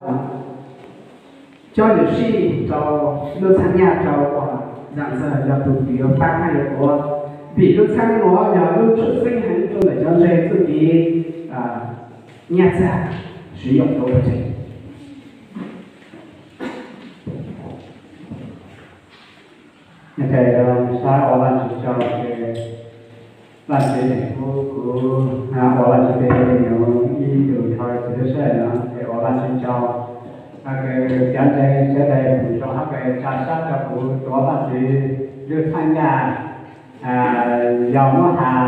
cov yuam sij rau lub txhab nyaj rau uas zam ntxawg yog tus twg yuav pab hab yuav tuav, vim lub txhab nyaj nuav yog lub tshwj xeeb heev rau ntawm cov ntseeg txuj kev nyaj txag siv yoog rau pawg ntseeg. Sab ua Vaajtswv tsaug ces Vaajtswv tseem pub kuv ua Vaajtswv tes nuv ib ntus dhau txug lub sij hawm no es ua Vaajtswv tsaug. Hab kws cov ntseeg sawv daws pum rau hab kws tsa sab rau kuv tuav Vaajtswv lub txhab nyaj, yog muab has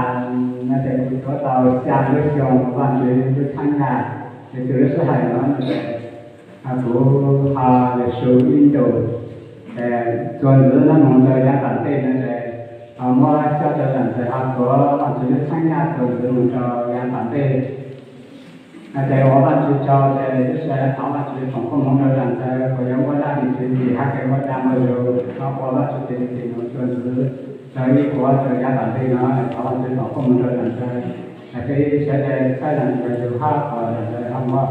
no ces kuv tuav tau xya lub xyoo Vaajtswv lub txhab nyaj. Ces txug lub sij hawm no kuv ho lug su ib ntus txuas ntxiv no moog rau yaav taam ntej no ces ho muab coj rau zam ntxawg ho tuav Vaajtswv lub txhab nyaj txuas ntxiv moog rau yaav taam ntej. Ces ua Vaajtswv tsaug ces lub sij hawm thov Vaajtswv foom koob moov rau zam ntxawg kuas yuav muab dlaab ntawv tswv yim hab kws muab dag muab zug, ho ua Vaajtswv tes nuv txuas ntxiv rau ib puas rau yaav taam ntej no, thov Vaajtswv foom koob moov rau zam ntxawg. Peb sawv daws txhawb zam ntxawg zug hab kom zam ntxawg ho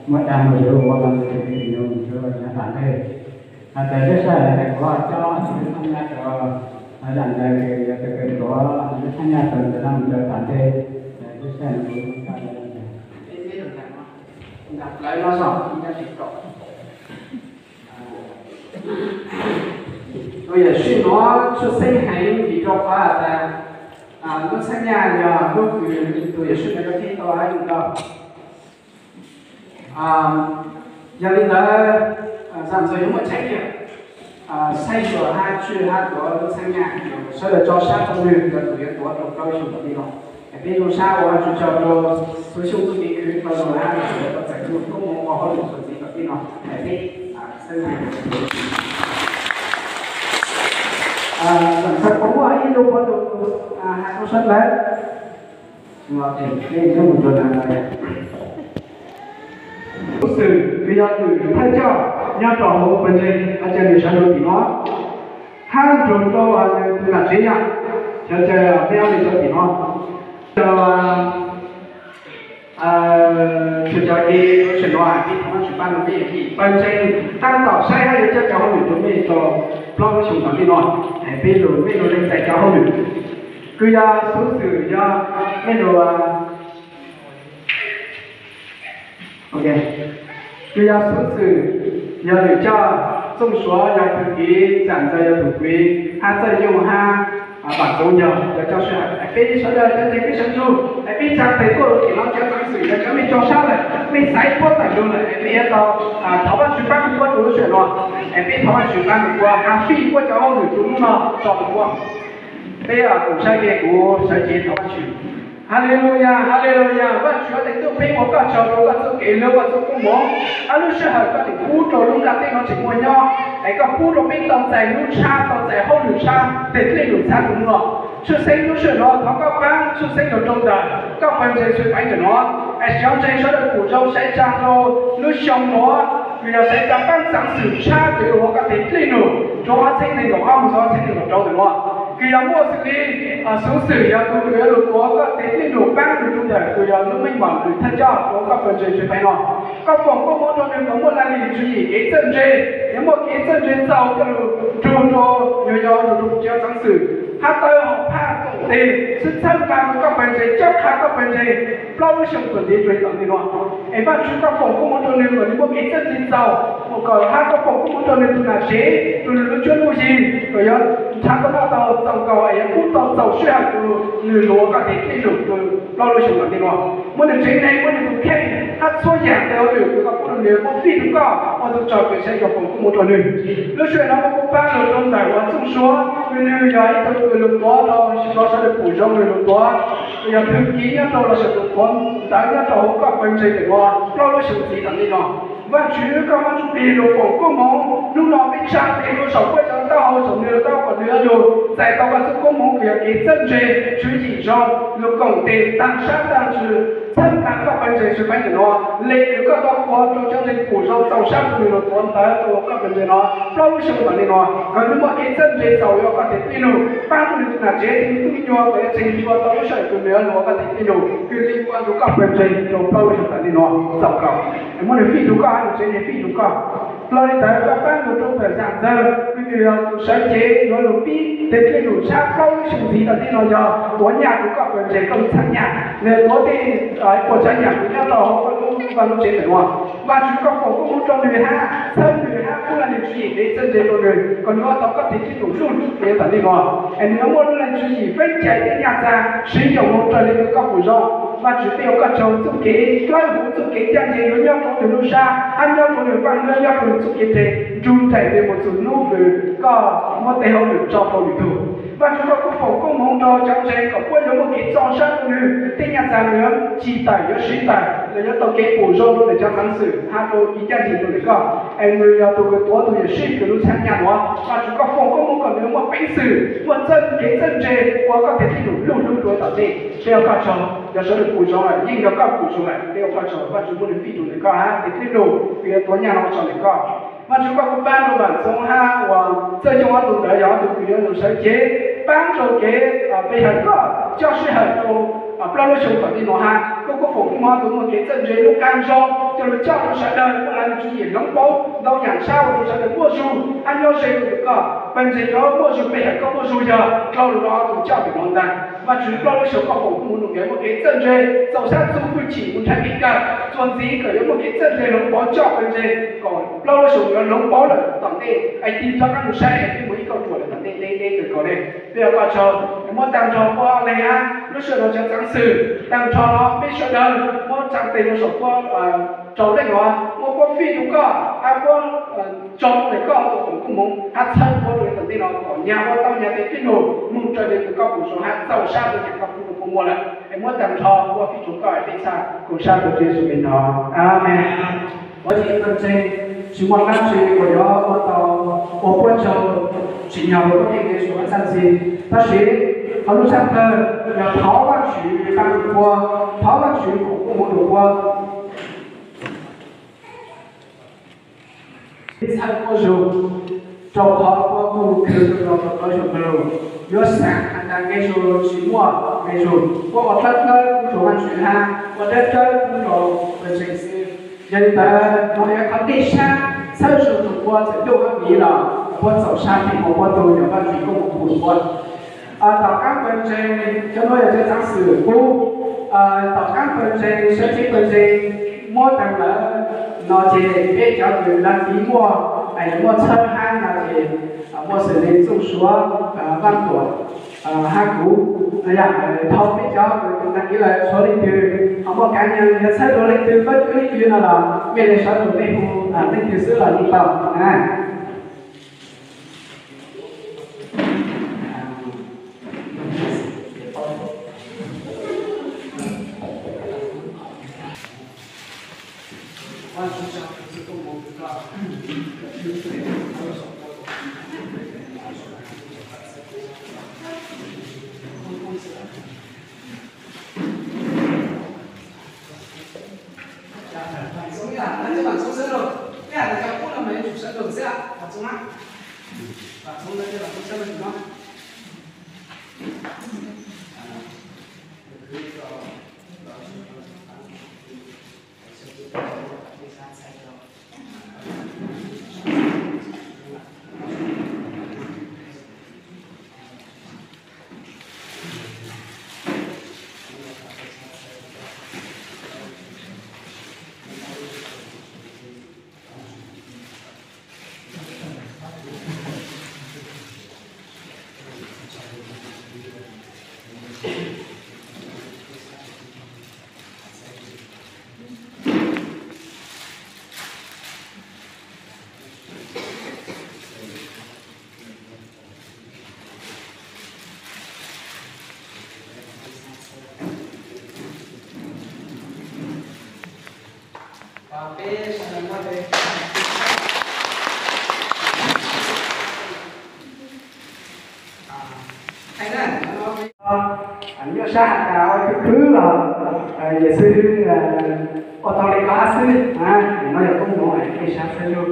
muab dag muab zug ua Vaajtswv tes nuv rau yaav taam ntej. Has tas lub sij hawm no ces kuv ho cob Vaajtswv lub txhab nyaj rau zam ntxawg kws yog tug kws tuav lub txhab nyaj txuas ntxiv no moog rau taam ntej. Lub sij hawm no kuv Tus yuam sij nuav tshwj xeeb heev vim rau qhov has tas lub txhab nyaj yog lub kws tus yuam sij nuav yuav qhib tau hab yug tau. Yog li ntawd, zam ntxawg yuav muaj tseeb tiag, saib xyuas hab tswj hab tuav lub txhab nyaj, sawv daws tso sab rau nwg yog tus yuav tuav rau plaub xyoo tom ntej no. Peb zoo sab ua Vaajtswv tsaug rau xyoo txuj kev khwv rau zoo hab txawm tau txais txuj koob moov ua hauj lwm txuas ntxiv tom ntej no. Peb xeeb Zam ntxhais puas muaj ib lus puav lus has rau sawv daws? Xov xwm kws yog lwm thawj coj nyob rau hauv pawg ntseeg, ua cas nws sawv rau tim no, hab nrug rau nws tus nam tsev yom, xyov cas mej ob leeg sawv tim no. Txhua cov kev sawv nuav peb thov Vaajtswv pab rau mej, pawg ntseeg tab tom saib hab yuav coj cov hauj lwm rau mej rau plaub lub xyoo tom ntej no. Peb lug mej lug lees txais cov hauj lwm kws yog xuv xwm yog mej lug, kws yog xuv xwm yog lwm coj, Txooj Suav yog tug kev, Zam Ntxawg yog tug kev, hab Txawj Yooj hab Vam Txoov yog cov coj sij hawm. Peb sawv daws cov ntseeg peb sawv ntsug, peb tsa tes tuaj rau tim no, cov xeeb xwm yog cov mej tso sab lawm, mej xaiv puab tawm lug lawm, mej yuav tau thov Vaajtswv pab rau puab rau lub sij hawm no. Peb thov Vaajtswv pab rau puab, has fij puab cov hauj lwm rau hnub no tso rau puab. Peb koom saib ke kuv sawv cev thov Vaajtswv. Haleluya, haleluya, Vaajtswv ua tes tuaj peb ua koj tsaug rau koj txuj kev hlub, koj txuj koob moov. Hab lub sij hawm koj tseem pub rau lub nplaj teb no tseem muaj nyob, es koj pub rau peb tau txais lub tshab, tau txais hauj lwm tshab, tes dlej num txhab rau hnub no. Tshwj xeeb lub sij hawm no thov koj pab tshwj xeeb rau rau ntawm koj pawg ntseeg Xwm Paiv ntawm no, es cov ntseeg sawv daws pum zoo saiv tsaa rau lub xyoo no, kws yog saiv tsaa paab xaav xwm tshab kws yuav ua koj tes dlej num rua ob txheeb neeg nkaum ob mus txug ob txheeb neeg nkaum rau ntawm no, kws yog muaj xws li xuv xwm yog tug kws yuav lug tuav koj tes dlej num paab lug rua ntawm kws yog lub meej mom lwm thawj coj rua koj pawg ntseeg Xwm Paiv no. Koj foom koob moov rua nwg kom muaj laj lim tswv yim kev txawj ntse, yuav muaj kev txawj ntse txaus koj lug nrug rua nyuas yog lug rua cov xaav xwm hab tawb hom phaj koom tes xwb txhawb nqa rua koj pawg ntseeg, cob qha koj pawg ntseeg plaub lub xyoo txuas ntxiv rua tom ntej no. Es Vaajtswv koj foom koob moov rua nwg kom nwg muaj kev txawj ntse txaus, kom hab koj foom koob moov rua nwg tug nam tsev, rua nwg lub cuab lub yig kom yuav nrhav tau noj tau txaus nkaus es yuav pub tau txaus sij hawm rua nwg lug ua koj tes dlej num rua plaub lub xyoo tom ntej no. Muab nwg tsev neeg, muab nwg tug kheej hab txhua yaam tes hauj lwm kws koj pub rua nwg, muab fij rua koj ua tug tswv kws saib xyuas foom koob moov rua nwg. Lub sij hawm no muab koob pab lug rua ntawm ua Txooj Suav, kws nwg yog ib tug kws lug tuav rua sawv daws pum zoo, nwg lug tuav, kws yog tug kev nyob rau los sis tug tuav ntawv nyob rau hauv koj pawg ntseeg ntawm no plaub lub xyoo txuas ntxiv tom ntej no. Vaajtswv koj muab txuj kev lug foom koob moov, hnub no peb tsa tes lug saum puab cov taub hau, saum nwg taub hau kom nwg lug txais tau koj txuj koob moov kws yog kev txawj ntse, tswv yim zoo, lug koom tes taag sab taag ntsws Txhawb nqa koj pawg ntseeg sib faib ntawm no, le nws koj tau ua rau cov ntseeg pum zoo txaus sab rau nws los tuav ntawv rau koj pawg ntseeg no plaub lub xyoo mam li no, kom nws muaj kev txawj ntse txaus yuav koj tes tij lug, pab rau nws tus nam tsev thiab nws tus me nyuam kom yuav tseem yuav tau lub sij hawm uas nws yuav luag koj tes tij lug, kws li ua rau koj pawg ntseeg rau plaub lub xyoo mam li no txaus kom muab nws fij rau koj, nws tsev nws fij rau koj. Los li ntawd koj pab mus rau ntawm Zam Ntxawg, kws nws yog tus sawv cev yuav lug pib tes tij lug tshab plaub lub xyoo ntxiv tau tij no yog tuav nyaj rau koj pawg ntseeg koj lub txhab nyaj, nws tuav tej puas tsav nyam kws nyob rau hauv koj lub vaj lub tsev ntawm no. Vajtswv koj foom koob hmoov rau nws hab txhawb nws hab pub nws tswv yim kev txawj ntse rau nws kom nws ua tau koj tes tij lug lug lug kev tam li no, es nws yuav muaj lub neej tswv yim feeb cai thiab nyaj txag siv yoom mus raws li kws koj pum zoo. Vajtswv peb ua koj tsaug txuj kev dawb huv txuj kev ncaj ncees yuav nyob rau nws lub sab hab nyob rau nws paj hlwb nyob rau nws txuj kev nteg nrug nraim nws mus txug hnub kws koj muab tej hauj lwm tso rau nws tug. Vajtswv koj kuj foom koob hmoov rau cov ntseeg kom puab yuav muaj kev txaus sab rau nws tej nyaj txag nws yuav cim tawm yuav siv tawm los yuav tau kev pum zoo rau nws cov xeev xwm hab rau ib caj ncees rau nws koj, es nws yog tug kws tuav tug yuam sij kws lub txhab nyaj nuav. Vajtswv koj foom koob hmoov kom nws muaj peev xwm muaj txawj kev txawj ntse ua koj tes tij lug lug lug dua tom ntej. Peb ua koj tsaug, yog sawv daws pum zoo lawm yeej yog koj pum zoo lawm, peb ua koj tsaug Vajtswv muab nws fij rau ntawm koj hab tes tij lug kws yuav tuav nyaj no tso ntawm koj. Vajtswv koj kuj pab rau Vam Txoov hab uas Txawj Yoog ob tug ntawd yog ob tug kws yuav lug sawv cev pab rau kev pe hawm koj coj sij hawm rau plaub lub xyoo tom ntej no hab koj kuj foom koob hmoov ob tug muaj kev txawj ntse lub qab zoo coj lug coj rau sawv daws ua lawv tswv yim hloov pauv ntau yam tshab ua rau sawv daws muaj zug hab nyob ze rau ntawm koj. Pawg ntseeg yuav muaj zug pe hawm koj muaj zug yog dlau lug rau ob tug coj ntawm no ntag. Vajtswv plaub lub xyoo koj foom koob hmoov rau nkawd muaj kev txawj ntse txaus sab txuj hwj chim mus nrhav kev kawm txuas ntxiv kom yuav muaj kev txawj ntse hloov pauv coj pawg ntseeg kom plaub lub xyoo yuav hloov pauv lawm tom ntej es tig rov qab mus saib es peb mus ib kauj ruam lawm tom ntej deb deb kawg nkaus le. Peb ua koj tsaug es muab tag nrho puab leeg hab lub sij hawm no cov xeev xwm tag nrho no peb sawv daws muab tsaa tes rau saum puab rau leej no muab puab fij rau koj hab puab tso rau ntawm koj ua foom koob hmoov hab txhawb puab rau tom ntej no kom nyag ua tau nyag tes tij lug moog raws li kws koj pum zoo hab txaus sab rau nyag koj pub rau puab muaj lawm. Es muab tag nrho puab fij rau koj es peb txhaj koom sab rau Tswv Yexus le ntawd. Amees. Ua tsis tau ntseeg tsis muaj dlaab tsi uas yuav ua tau ua puab tsaug tsim nyog rau puab tej kev txuj txhab ntxhi. Tab sis qhov lub sab plawg yog thov Vajtswv pab rau puab, thov Vajtswv foom koob hmoov rau puab. Txhawb puab zug, rau qhov puab kuj khwv rau rau plaub xyoo lug, yuav xaav has tas nqe zug tsis muaj nqe zug, puab ua dlawb dlawb pub rau Vajtswv hab ua dawb dawb pub rau pawg ntseeg xwb. Yog li ntawd no yog qhov dej sab txhawb zug rau puab txawm ntuj hab miv los puab txaus sab plig ua puab tug yog Vajtswv koob hmoov pub rau puab. Tom qaab pawg ntseeg, cov nuav yog cov xeev xwm pub. Tom qaab pawg ntseeg, sawv cev pawg ntseeg muab taag lawm no ces peb cov kws lawv tiv muaj, muaj txhawb hab no ces muaj xws le Txuj Suav, Vaaj Tuam, hab kuv, yog dhau peb cov kws taag kiv lawm tshuav leej twg ho muaj kav nyas yuav txhawb rau leej twg, pab rau leej twg no los mej le sawv rau mej hu leej twg xwb los yeej tau na. Vam Txoov, Vam Txoov xwb lauj, peb has tas cov qub no mas yuav tsum sawv daws xwb, Vam Txoov na. Vam Txoov, Vam Txoov sawv daws no. Nyuaj sab has tas ua khwv khwv los Yawm xwb, ua tau li ko xwb, no yog koob hmoov peb sab xwb lauj.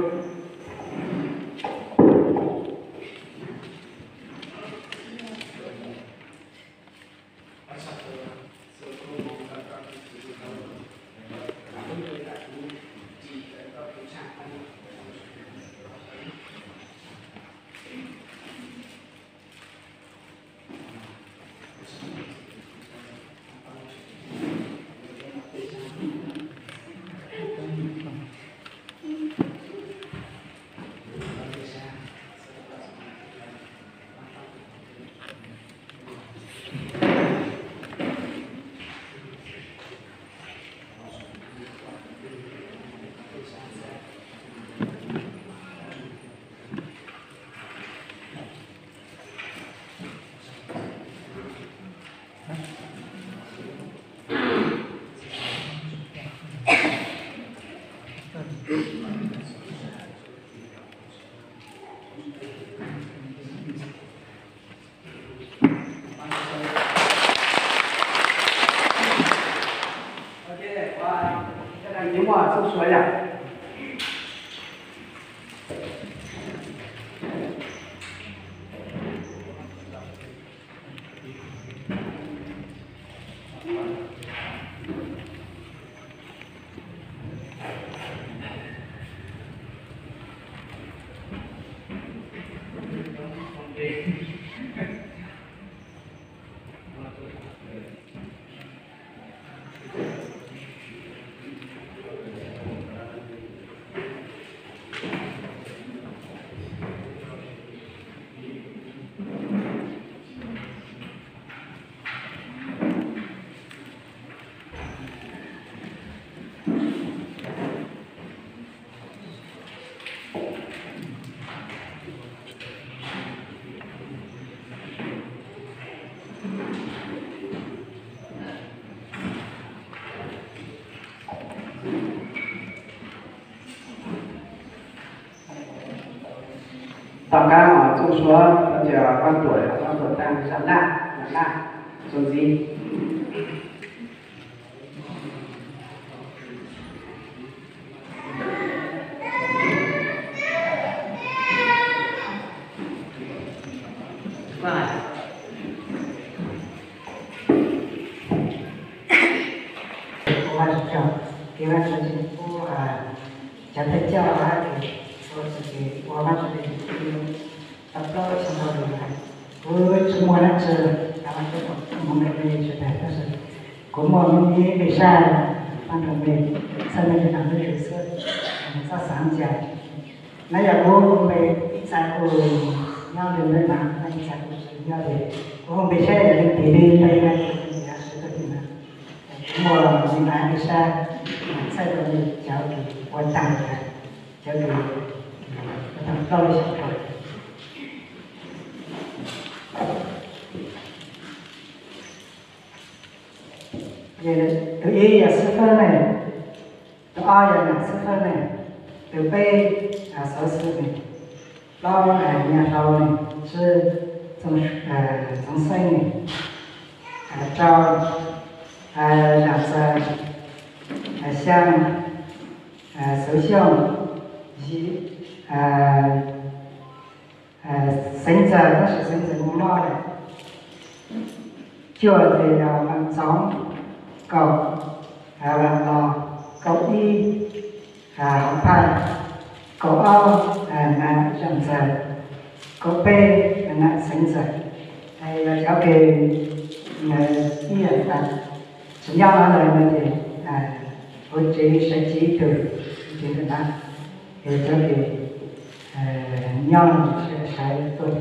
Tom qab uas Txooj Suav cov vaj tuam, vaj tuam tag zam laj, zam laj, txuas ntxiv. Ua Vajtswv tsaug, kev Vajtswv tseem pub cov thawj coj hab kev ua txuj kev ua Vajtswv tseem pub tau plaub lub xyoo tau lug lawm. Kuv tsis muaj dab tsi, kuv muaj me me tsis tag, tab sis kuv muaj ib me sab paj nrug me, txhaj me li no lub zug xwb, txhob xav ntsa. Nov yog kuv npe ib txhais tus nyob li npe no, nov ib txhais tus nyob li, kuv hu npe sab yog leej twg li npe no, kuv yog sawv daws li no. Kuv muaj li no ib sab, txhaj tau li cov kws ua tag, cov kws ua tau plaub lub xyoo tau. Tus ib yog xib fwb ne, tus ob yog nam xib fwb ne, tus peb xov xwm ne, plaub nyaj hlau ne, tsib txoov xeeb ne, rau zam ntxawm, xyaa Xuv Xyooj, yim xeev ntxawm, tab sis xeev ntxawm moog noj lawm, cuaj tes yog Vaj Ntxoov, kaum Vaj Los, kaum ib Hauv Phaj, kaum ob nam zam ntxawm, kaum peb nam xeev ntxawm. Yog cov kws ib yam tas tsis nyob hauv ntawd no ces kuv tsev sawv tsev ib tug, tsev ntawm no, es cov kws nyob sawv tuaj.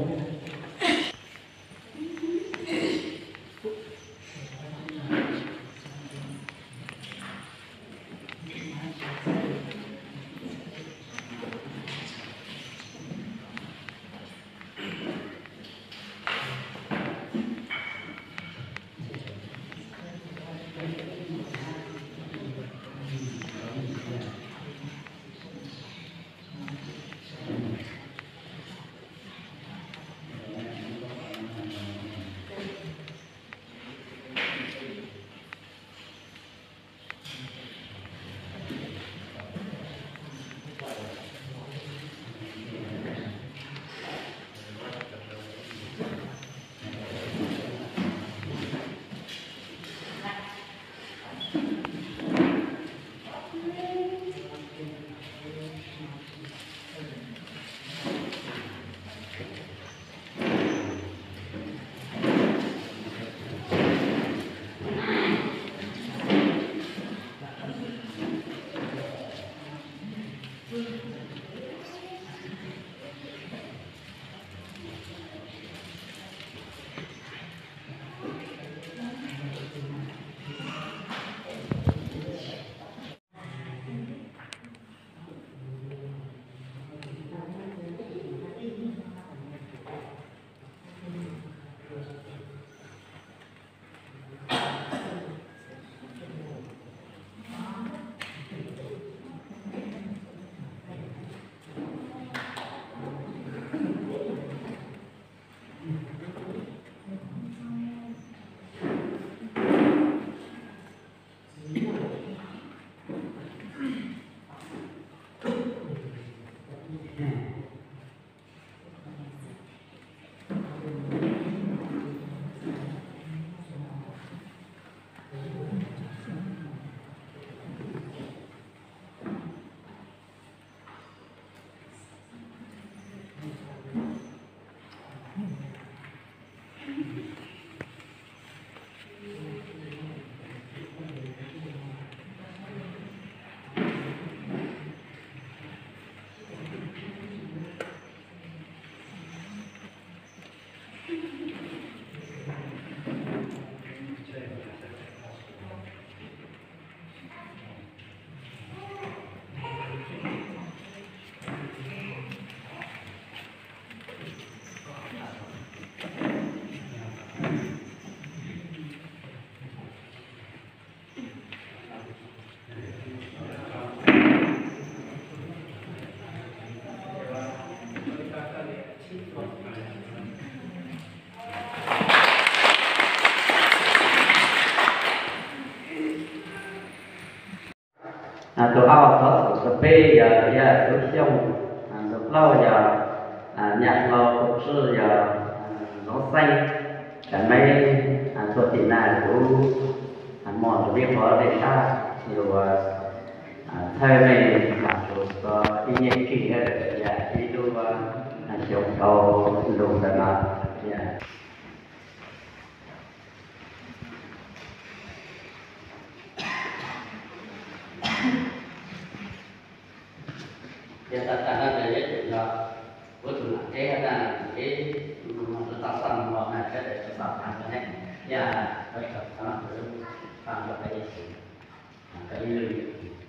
Tus ob xov xwm, tus peb yog Yaj Xub Xyooj, tus plaub yog nyab hlau tus tswv yog Zoov Xeeb. Cov me tuaj tim no kuv muaj tus me qhov dej sab lus txhawb mej mam tus txog ib nyuag kis yam ib lub xyoo dhau lug ntawm no. Yog tas tas no ces yog kuv tus nam teb na, teb tus tau xoj mus na, sawv daws tau xav ne, yog tau ib lwm.